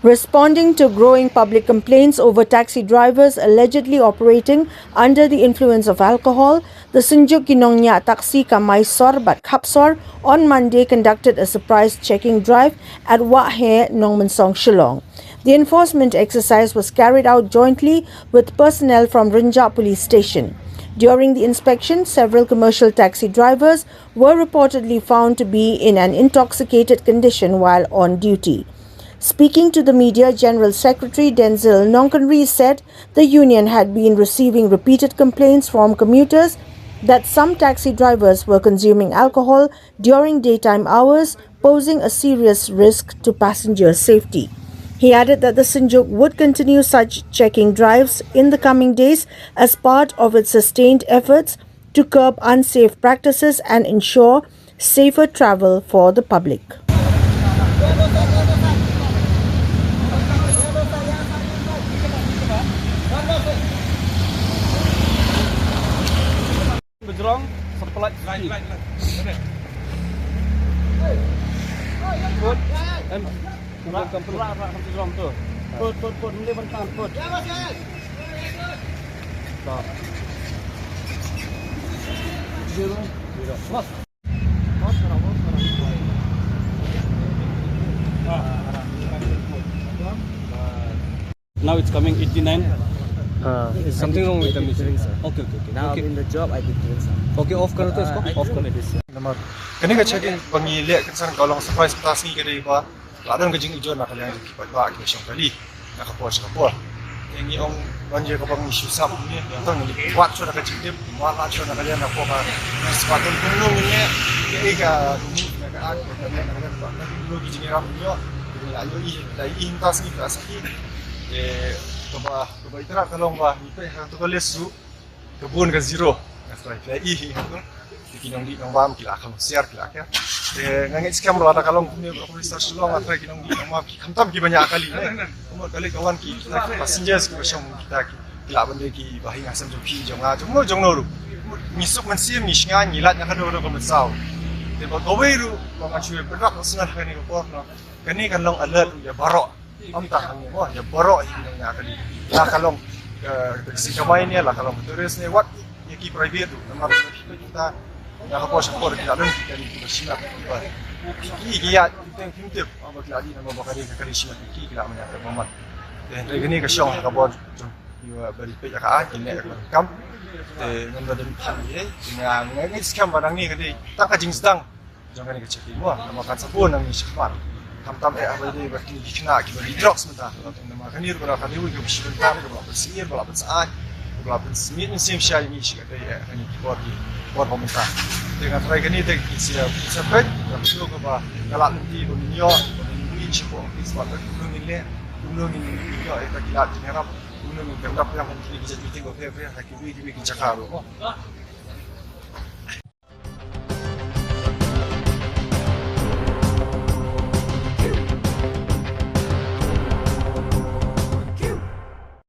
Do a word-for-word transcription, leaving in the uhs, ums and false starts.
Responding to growing public complaints over taxi drivers allegedly operating under the influence of alcohol, the Synjuk ki nongñiah taxi ka Mysore bad Khapsor on Monday conducted a surprise checking drive at Waheh, Nongmensong, Shillong. The enforcement exercise was carried out jointly with personnel from Rynjah Police Station. During the inspection, several commercial taxi drivers were reportedly found to be in an intoxicated condition while on duty. Speaking to the media, General Secretary Denzil Nongkynrih said the union had been receiving repeated complaints from commuters that some taxi drivers were consuming alcohol during daytime hours, posing a serious risk to passenger safety. He added that the Synjuk would continue such checking drives in the coming days as part of its sustained efforts to curb unsafe practices and ensure safer travel for the public. Bajrong, sepelat. Right, right, right. Put, em, put, put, put, put, put, put, put, put. Stop. Zero. Zero. Mas. Now it's coming eighty-nine. Uh, something wrong with the machine, sir. Okay, okay, okay. Now okay. I'm in the job, I did doing some. Okay, off karo to isko. Uh, I off karo. Number. Kane ka checking ba ngi leh kan san ka long surprise, mynta sngi ka dei ba la don ka jingujor na ka liang jong ki paidbah ki shong kali na ka por sha ka por. Te ngi ong ban ïa ka ba ngi shu sap ngi, ïa tang ngi wat shuwa na ka jingtip, wat la shuwa na ka liang na ka por ka ngi spat don kumno ngi leh, ïa ka ngi na ka ak ka liang na ka liang ba kumno ki jingïarap ngi ïoh. Ngi la ïohi, la ïohi mynta sngi ka sakhi. Te kaba, kaba ïa ka long ba ngi peit ha ka to ka list ruh, ka bun ka zero. Nga try phi la ïohi ha to. Te ki nongdih nongbam ki la kham hoशियार ki la kher. Te nga ngeit skhem ba lada ka long kumne ba ka Police Station Shillong, nga try ki nongdih nongbam ki khamtam kiba ñiah kali ne. Kumno kali ka wan ki, kita ki passengers kiba shong kita ki, ki lah ban dei kiba hi ha sem jong phi jong nga jong no jong no ruh. Ngi suk mynsiem ngi sngewbha ngi lait na ka dur ka mynsaw. Te ba kawei ruh ba nga shu bynrap sngewbha kane ka por no. Kane kan long alert ïa baroh. Ym tang hangne mo, ïa baroh hi nong ïa kali. La ka long, eh, taxi kamai ne, la ka long tourist ne, wat ïa ki private ruh. Namar ki private kita, ïa ka por sha por ki la don ki kali kiba shimat kiba. Ki, ki ïa, ki teng kim tip, aba ki la di namar ba ka dei ka kali shimat ki, ki la manya ka mamat. Te hynrei kane ka shong ha ka bor jong, ïa ba ri peit ïa ka ai, ki ne ka kam. Te ngan ba don tang ïa, ki nga, nga ngeit skhem ba nangne ka dei, tang ka jingsdang. Jong kane ka checking mo, namar kan sa bun nangne shakhmat. Khamtam eh haba ïadei bad kine ki khynnah kiba ri drugs mynta. Namar kane ruh ka dei kawei kaba shi bynta kaba la pynsyier, ba la pynsyaid, ba la pynsmit mynsiem sha ïa ngi shi katei eh kane ki por ki por ba mynta. Te nga tharai kane te ki sa, ki sa peit, ka video kaba nga lah lynti ba ngin ïoh, ba ngin ïoh shapoh office ba kumno ngin leh, kumno ngin ïoh ïa ka ki lad jingïarap, kumno ngin kynrap ïa kine ki jait meeting ba pher pher ha kiwei kiwei ki jaka ruh mo.